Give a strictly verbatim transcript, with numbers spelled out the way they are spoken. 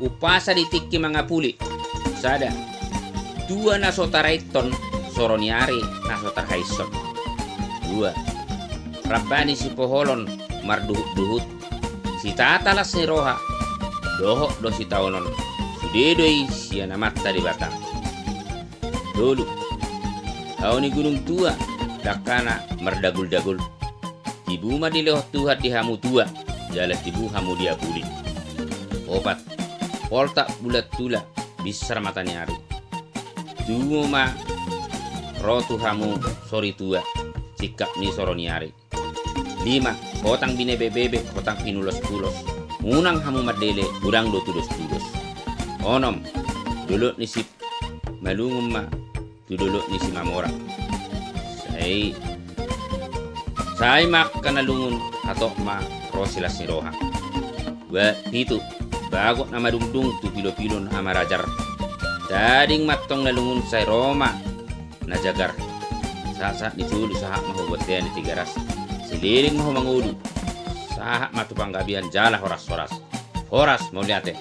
umpasa di tingki mangapuli. Sada, tua na so taraithon, soro ni ari na so tarhaishon. Dua, ramba ni sipoholon marduhutduhut, sitata las ni roha, dohot do sitaonon, sude do i sian Amanta Debata. Tolu, hau ni gunung tua, dangkana mardaguldagul. Tibu ma dilehon Tuhan di hamu tua, jala tibu hamu diapuli. Opat, poltak bulan tula, binsar mata ni ari. Tubu ma ro tu hamu soritua, singkap ni soro ni ari. Lima, hotang binebebebe, hotang pinulospulos. Unang hamu mandele, godang do tudostudos. Onom, dolok ni Simalungun ma tu dolok ni Simamora. Sai, sai ma angka na lungun, hatop ma ro silas ni roha. Ba, pitu, bagot na madungdung tu pilopilo na marajar. Tading ma antong na lungun, sai ro ma na jagar. Sahatsahat ni solu sahat ma ho bontean di Tigaras. Saleleng ma ho mangolu, sahat ma tu panggabean jala horashoras. Horas, mauliate.